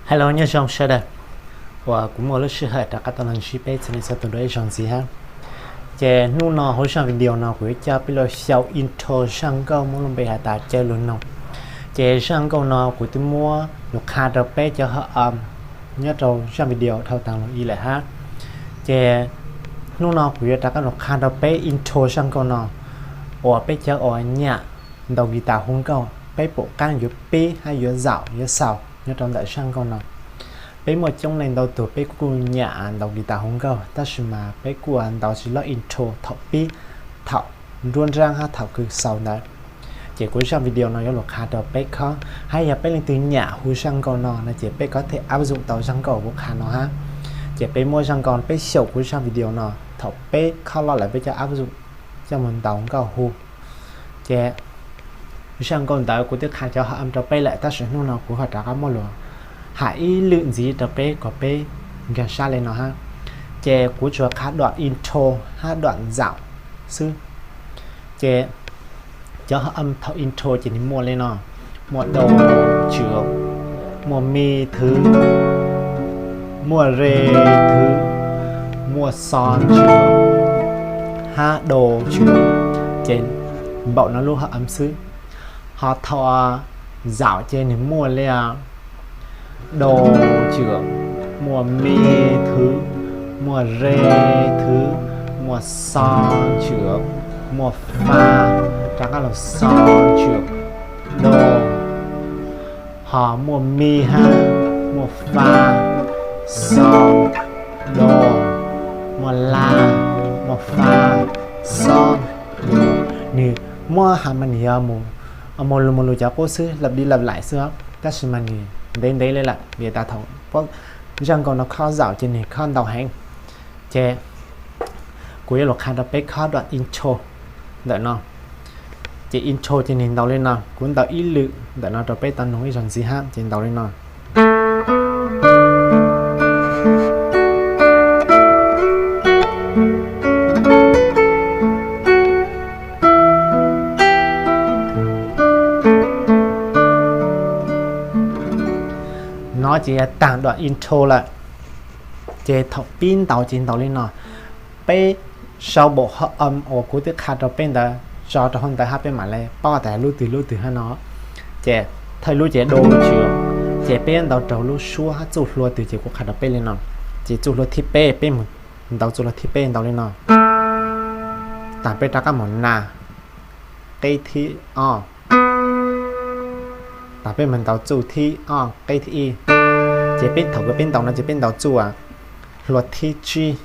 Hello, nyob zoo sawv daws. Uas kuv muaj lub sij hawm rov qab tau los ntsib peb txhua leej txhua tus dua ib zaug ntxiv hab. Ces hnub no hauv zaj video no kuv yuav coj peb los xyaum intro zaj nkauj muaj lub npe has tas Caw Lug Noog. Ces zaj nkauj no kuv twb muab lug qha rau peb cov hab nyob rau zaj video dhau taag lug ib lawm hab. Ces hnub no kuv yuav rov qab lug qha rau peb intro zaj nkauj no uas peb cov uas nyam ntaus guitar hu nkauj peb pum qaab yuav pib hab yuav zaum yuav xaus nyob rau ntawm zaj nkauj no. Peb muaj coob leej ntau tug peb kuj nyam ntaus guitar hu nkauj tab sis mas peb kuj ntaus tsis loj intro thaum pib, thaum nruab nraab hab thaum kws xaus ntawd. Ces kuv zaj video no yuav lug qha rau peb khob, hab yog peb leej twg nyam hu zaj nkauj no no ces peb kuj theej áp dụng tau zaj nkauj kuv qha no hab. Ces peb muab zaj nkauj peb xyaum kuv zaj video no thaum peb khob loj lawm peb coj áp dụng coj moog ntaus nkauj hu. Ces zaj nkauj ntawd kuv twb qha cov hom rau peb lawm tab sis hnub no kuv ho rov qab muab lug has ib lwm ntxiv rau peb kom peb nkaag sab le no hab. Ces kuv tsuas qha dua intro hab dua zaum xwb. Ces cov hom thaum intro ces nwg muaj le no, muaj do tsw, muaj mi thwv, muaj re thwv, muaj so tsw, hab do tsw. Ces npaum no lub hom xwb. Ho thaum zaum ces nwg muaj le do tsw, muaj mi thwv, muaj re thwv, muaj so tsw, muaj fa, rov qab lug so tsw, do. Ho muaj mi hab, muaj fa, so, do, muaj la, muaj fa, so, do. Nwg muab has mas nwg yog mus, mus lug mus lug cov qub xwb, lặp đi lặp lại xwb, tab sis mas nwg ntev ntev le lawm vim tas thaum zaj nkauj no khob zaum ces nwg khob ntau heev. Ces kuv yuav lug qha rau peb khob dua intro ntawm no. Ces intro ces nwg ntaus le no, kuv ntaus ib lwm ntawm no rau peb tau noog ib zaug ntxiv hab, ces ntaus le no. No ces yog taag dua intro lawm. Ces thaum pib ntaus ces ntaus le no. Peb sau npaum hom uas kuv twb qha rau peb ntawd tso rau hauv ntawd hab peb mam le paub tas lub twg lub twg hab no. Ces thawj lub ces do tsw, ces peb ntaus raug lub suab hab txuj hlua twg ces kuv qha rau peb le no. Ces txuj hlua thib peb, peb mus ntaus txuj hlua thib peb ntaus le no. Tas peb rov qab mus na, qeb thib ob. Tas peb mus ntaus txuj thib ob qeb thib ib. Ces peb thaum kws peb ntaus no ces peb ntaus txuj hlua thib tsib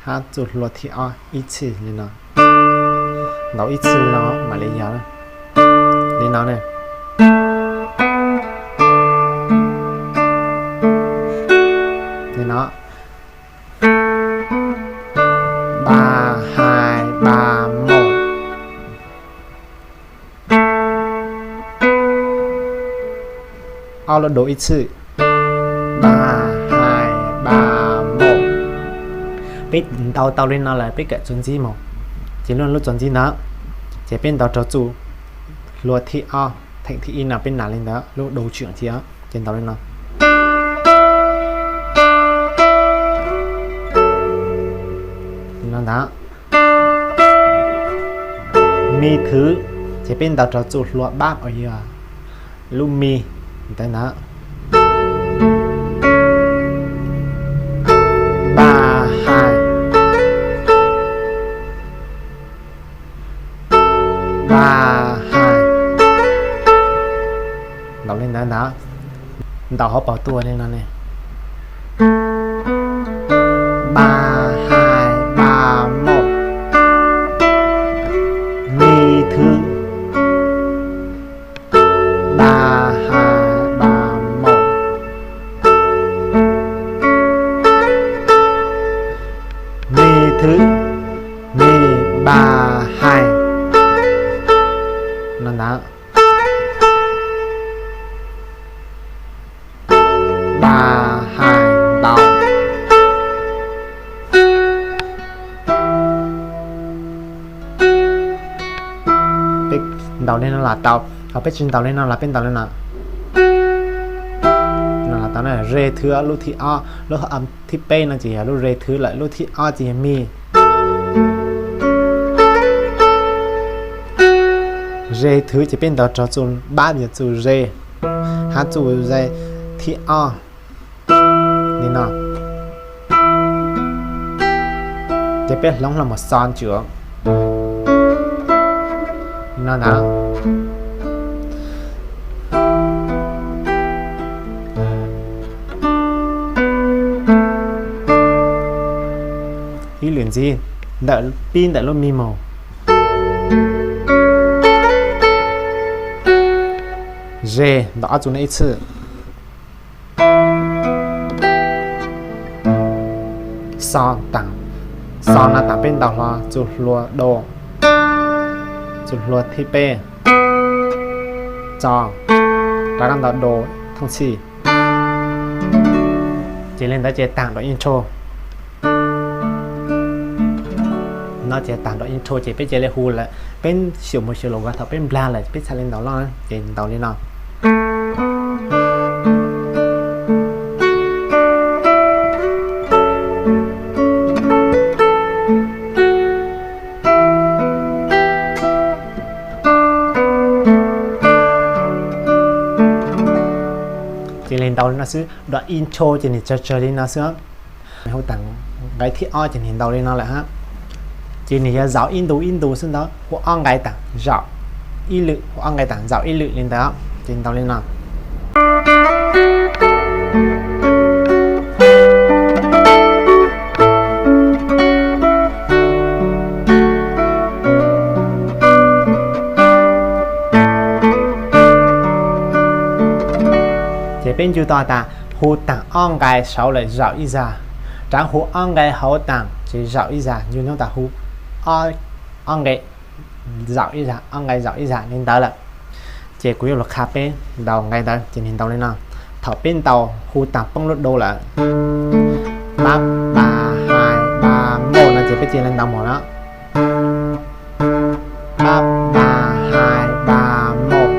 hab txuj hlua thib ob ib txhij le no. Ntaus ib txhij no mam li yog li no ne. Li no, ba, hai, ba, một. Ob lub do ib txhij, ba, hai, ba, một. Peb ntaus tau li no lawm peb kawm txuas ntxiv mus, ces lub lub txuas ntxiv ntawd, ces peb ntaus rau txuj hlua thib ob theem thib ib no peb nas li ntawd lub do tsw thiab, ces ntaus li no. Li no ntawd. Mi thwv, ces peb ntaus rau txuj hlua pab uas yog lub mi ntawd ntawd. Ba, hai, ba, hai. Ntaus li ntawd ntawd. Ntaus hauv paus tuaj li no ne. Ba, hai, ba, một. Mi thwv, ba, hai, ba, một. Mi thwv, mi, ba, hai. No ntawd. Ba, hai, ntaus. Peb ntaus li no los tau, ho peb tsis ntaus li no los peb ntaus li no. No los Re thứ lub thib ob, lub thib peb no ces yog lub re thứ lawm, lub thib ob ces yog mi. Re thứ ces peb ntaus rau txuj bab yog txuj re, hab txuj re thib ob li no. Ces peb hloov hlo mus xo ntsuav li no ntag. Ib lwm ntxiv, ntawm pib ntawm lub mi mus. Ze ntaus ob txuj no ib txhij. Xo taam, xo no taam peb ntaus hlo txuj hlua do, txuj hlua thib peb, txo, rov qab ntaus do thooj txhij. Ces li ntawd ces taam dam intro. No ces taam dam intro ces peb cia li hu lawm, peb xyaum mus xyaum los thaum peb nplag lawm peb txhaj li ntaus loj, ces ntaus li no. Ces li ntaus li no xwb, dam intro ces nws tsawg tsawg li no xwb. Hu taam nqe thib ob ces nws ntaus li no lawm hab. Ces nws yog zaum ib ntu ib ntu xwb ntag, hu ob nqe taam zaum ib lwm, hu ob nqe taam zaum ib lwm li ntawd, ces ntaus li no. Ces peb ncu tau tas hu taam ob nqe saud lawm zaum ib zag, rov hu ob nqe hauv taam ces zaum ib zag, ncu hnub tas hu ob nqe zaum ib zag, ob nqe zaum ib zag li ntawd lawm. Ces kuv yuav lug qha peb ntaus nqe ntawd, ces nws ntaus li no. Thaum peb ntaus hu taam poob lub do lawm, pab pa hais pa mauj no ces peb cia li ntaus mus na. Pab pa hais pa mauj.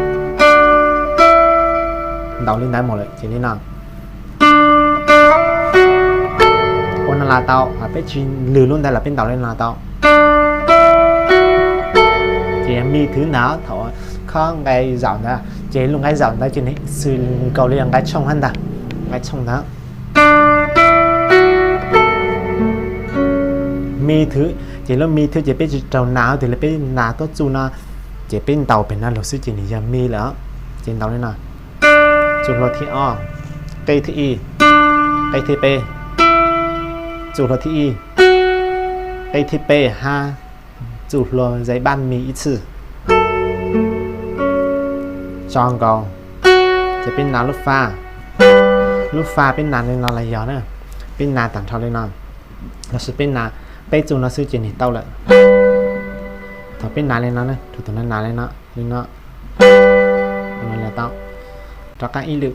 Ntaus li ntawd mus lawm ces li no. Ua no los tau, peb tsis lwm lub ntawd los peb ntaus li no los tau. Ces yog mi thứ ntawd thaum khob nqe zaum ntawd, ces lub nqe zaum ntawd ces nws xws nkaus li yog nqe tshooj hab ntag, nqe tshooj ntawd. Mi thứ, ces lub mi thứ ces peb tsis raug nas, tus li peb nas tuab txuj no, ces peb ntaus pem no lug xwb ces nws yog mi lawm. Ces ntaus li no, txuj hlua thib ob, qeb thib ib, qeb thib peb, txuj hlua thib ib, qeb thib peb hab txuj hlua zais pab mi ib txhij. Tso nkaus, ces peb nas lub fa, lub fa peb nas li no los yog na, peb nas tag nrho li no, los sis peb nas peb txuj no xwb ces nws tau lawm. Thaum peb nas li no, rau tus no nas li no, li no, tau, rov qab ib lwm.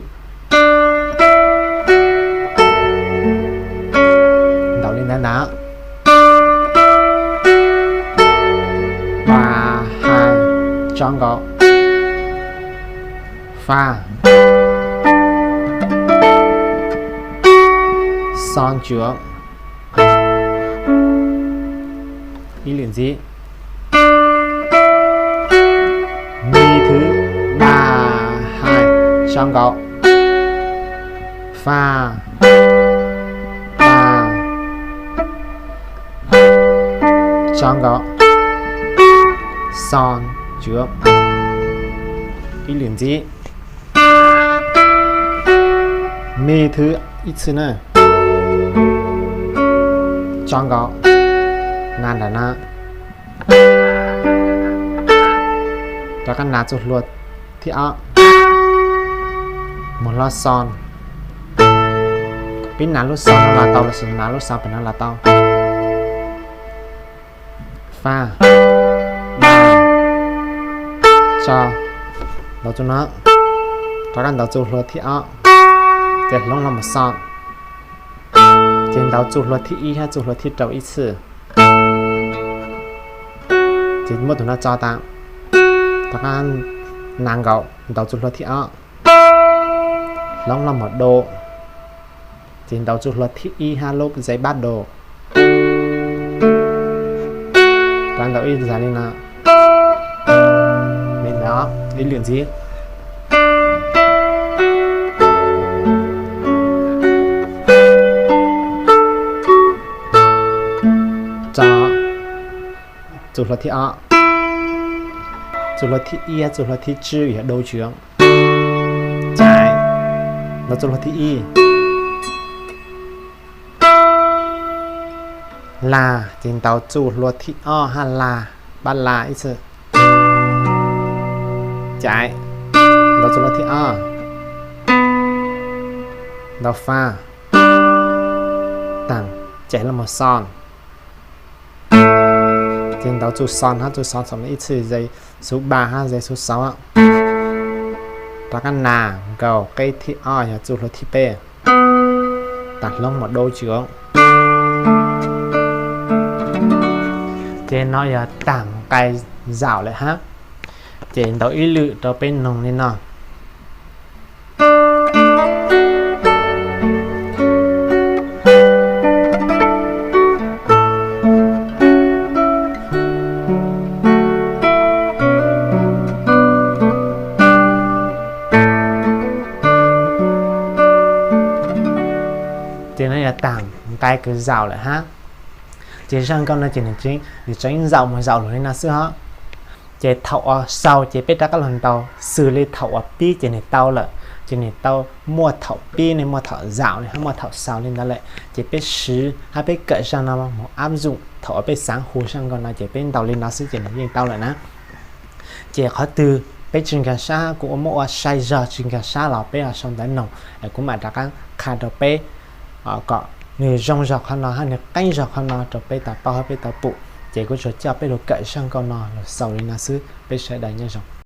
Ntaus li ntawd ntag. Pa, hais, tso nkaus, fa, xo ntsuav. Ib lwm ntxiv. Mi thứ ba, hais, tso nkaus, fa, pa, tso nkaus, xo ntsuav. Ib lwm ntxiv. Mi thứ ib txhij na, tso nkaus, nas nram no, rov qab nas txuj hlua thib ob, mus hlo xo. Peb nas lub xo no los tau, los sis nas lub xo pem no los tau. Fa, na, tso, ntaus txuj no, rov qab ntaus txuj hlua thib ob, ces hloov hlo mus xo, ces ntaus txuj hlua thib ib hab txuj hlua thib rau ib txhij, ces muab tus no tso tas, rov qab nas nkaus ntaus txuj hlua thib ob, hloov hlo mus do, Ces ntaus txuj hlua thib ib hab lub zais pab do. Rov ntaus ib zag li no. Ntawd ib lwm ntxiv. Tso txuj hlua thib ob. Txuj hlua thib ib, txuj hlua thib tswb yog do tswv. Caiv, ntaus txuj hlua thib ib. La, ces ntaus txuj hlua thib ob hab la, pab la ib txhia. Caiv, ntaus txuj hlua thib ob. Ntaus fa, taam, caiv los mus xo. Ces ntaus txuj xo hab txuj xo txom nyem ib txhia, zais xub pa hab zais xub xo. Rov qab nas, nkaus qeb thib ob yog txuj hlua thib peb. Taam hloob mus do tswv. Ces no yog taam nqai zaum lawm hab. Ces ntaus ib lwm rau peb noog li no. Ces no yog taam nqai kws zaum lawm hab. Ces zaj nkauj no ces nws tseem zaum mus zaum lug li no xwb hab. Ces thaum uas xaus ces peb rov qab los ntaus xws li thaum uas pib ces nws tau lawm, ces nws tau muaj thaum pib ne, muaj thaum zaum ne, hab muaj thaum xaus li ntawd lawm. Ces peb siv hab peb kawm zaj no mus ab zoom thaum uas peb xaav hu zaj nkauj no ces peb ntaus li no xwb ces nws yeej tau lawm na. Ces qhov twg peb tsis nkag sab, kuv ua muab ua sai zog tsis nkag sab los peb ho sau ntawv noog, kuv mam rov qab qha rau peb kom nws zoo zog qhov no hab nws qeeb zog qhov no rau peb tau paub hab peb tau pum. Ces kuv tsuas coj peb lug kawm zaj nkauj no lug xaus li no xwb, peb sawv daws nyob zoo.